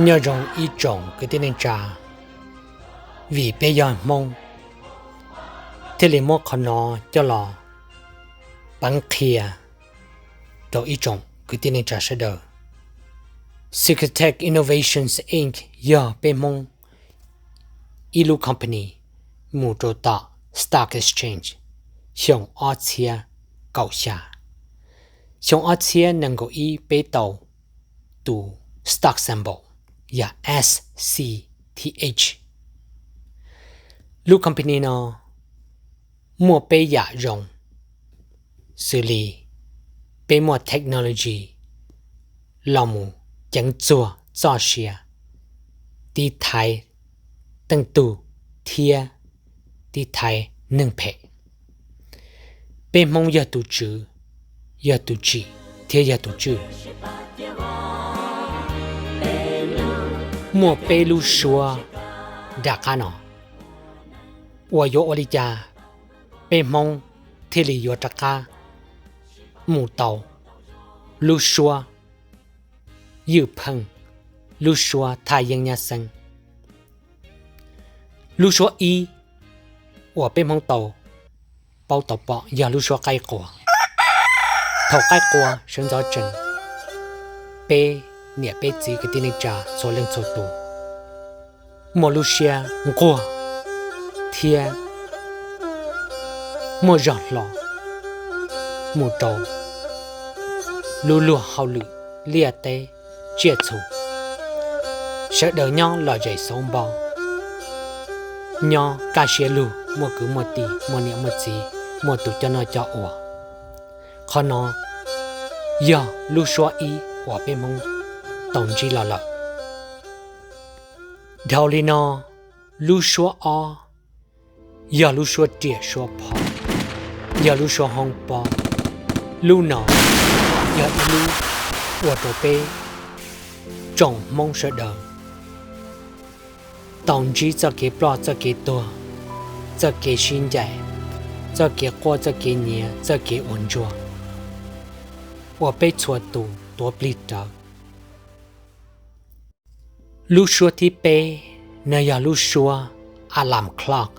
Nyob zoo ib tsoom kwv tij neej tsa, vim peb yog Hmoob thiaj li muab qhov no coj los peev qhia rau ib tsoom kwv tij neej tsa sawv daws. Secretech Innovations Inc yog peb Hmoob ib lub company mus rau tom stock exchange xyoo ob txhiab kaum xya. Xyoo ob txhiab nees nkaum ib peb tau tus stock symbol yog S C T H. Lub company no muaj peb yam zoo, xws li peb muaj technology los mus ceev txuag txoj sia, tiv thaiv teej tug thiab tiv thaiv neeg phem. Peb Hmoob yog tus tswv, yog tus tsim thiab yog tus tswj. Muaj peb lub suab nram qab no uas yuav ua li cas peb Hmoob thiaj li yuav rov qab mus tau lub suab ywj pheej, lub suab thaj yeeb nyab xeeb. Lub suab ib uas peb Hmoob tau paub tau pom yog lub suab qaib qua. Thaum qaib qua sawv ntxov tsees, peb niam peb txiv kwv tij neej tsa txhua leej txhua tus muaj lub siab nquag thiab muaj zog hlo mus rau lub luag hauj lwm liaj teb tsiaj txhu. Sawv daws nyob lom zem xauv npo, nyob kaj siab lug, muaj kwv muaj tij, muaj niam muaj txiv, muaj tus coj noj coj ua. Qhov no yog lub suab ib uas peb Hmoob tau ntsib los lawm. Dhau li no, lub suab ob yog lub suab riam suab phom, yog lub suab hoob pob. Lub no yog ib lub ua rau peb tsoom Hmoob sawv daws tau ntsib txoj kev ploj txoj kev tuag, txoj kev sib ncaim, txoj kev quaj txoj kev nyiav txoj kev ua ntsuag uas peb txhua tus tuav plig rawv. Lub suab thib peb no yog lub suab alarm clock.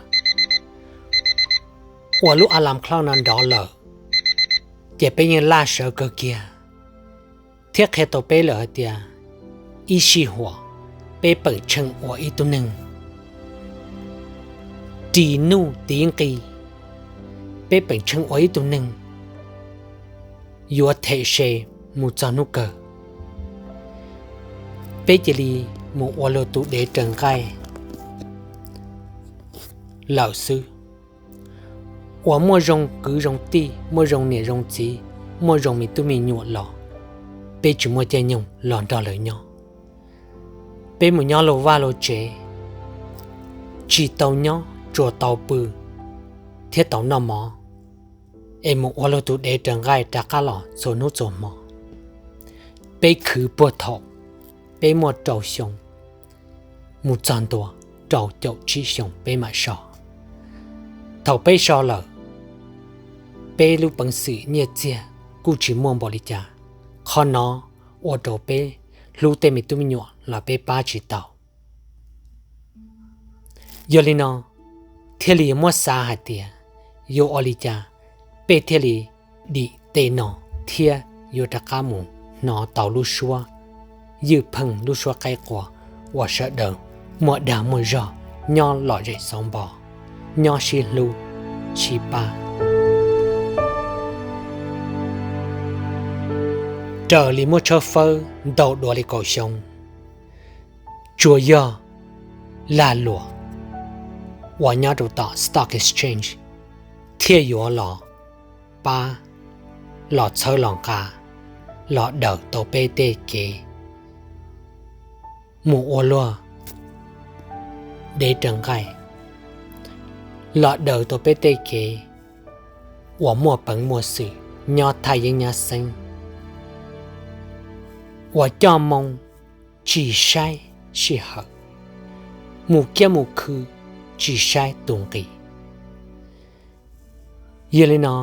Uas lub alarm clock no nrov lawm, ces peb yeej laj sawv kawg kiag, thiab qhia tau peb lawm hais tias ib sij huam peb peem tsheej ua ib tug neeg ris nuj tiv nqi, peb peem tsheej ua ib tug neeg yuav them se mus txog hnub kawg. Peb cia li mus ua luag tus dev raws nqaij lawm xwb. Uas muaj zoo kwv zoo tij, muaj zoo niam zoo txiv, muaj zoo me tub me nyuam los peb tsis muaj caij nyoog los nrog lawv nyob. Peb mus nyob luag vaj luag tsev, tsis tau nyob tsuas tau pw thiab tau noj mov, es mus ua luag tus dev raws nqaij rov qab los txhua hnub txhua hmo. Peb khwv puag thaum peb muaj rau xyoo mus txog ntua rau caum tsib xyoo peb mam so. Thaum peb so lawm, peb lub peev xwm nyiaj txiag kuj tsis muaj npaum li cas. Qhov no ua rau peb hlub tej me tub me nyuam los peb pab tsis tau. Yog li no, thiaj li muab xav hais tias yuav ua li cas peb thiaj li dim tej no thiab yuav rov qab mus hnov tau lub suab ywj pheej lub suab qaib qua uas sawv daws muaj dag muaj zog nyob lom zem xauv npo, nyob sib hlub sib pab. Raws li muaj tshawb fawb ntau dua li kaum xyoo, tsuas yog lag luam uas nyob rau tom stock exchange thiaj yuav los pab, los txhawb los nqa, los daws tau peb tej kev mus ua luag dev raws nqaij, los daws tau peb tej kev uas muaj peev muaj xwm nyob thaj yeeb nyab xeeb, uas coj moo tsis saib sij hawm, mus kiab mus khw tsis saib tus nqis. Yog li no,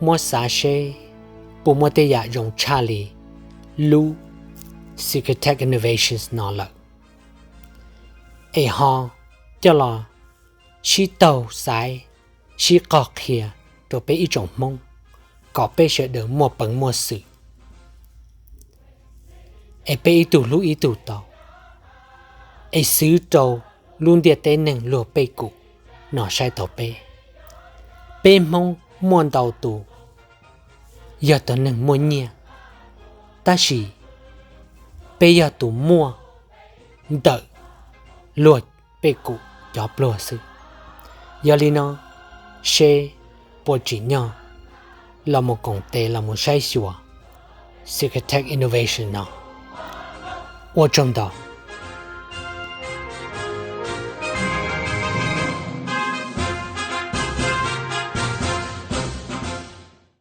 muab xav seb puas muaj tej yam zoo tshaj li lub Secretech Innovations no lawm. es ho coj los sib taug xaiv, sib qog qhia rau peb ib tsoom Hmoob kom peb sawv daws muaj peev muaj xwm, es peb ib tug hlub ib tug tau, es xwv rau lub ntiaj teb neeg luag pej kum no saib taus peb. Peb Hmoob muaj ntau tus yog tus neeg muaj nyiaj, tab sis peb yog tus muaj ntawm luag pej kum cov pluag xwb. Yog li no, seb puas tsim nyog los mus koom tes los mus saib xyuas Xwm Kha Tech Innovation no. Ua tsaug ntau.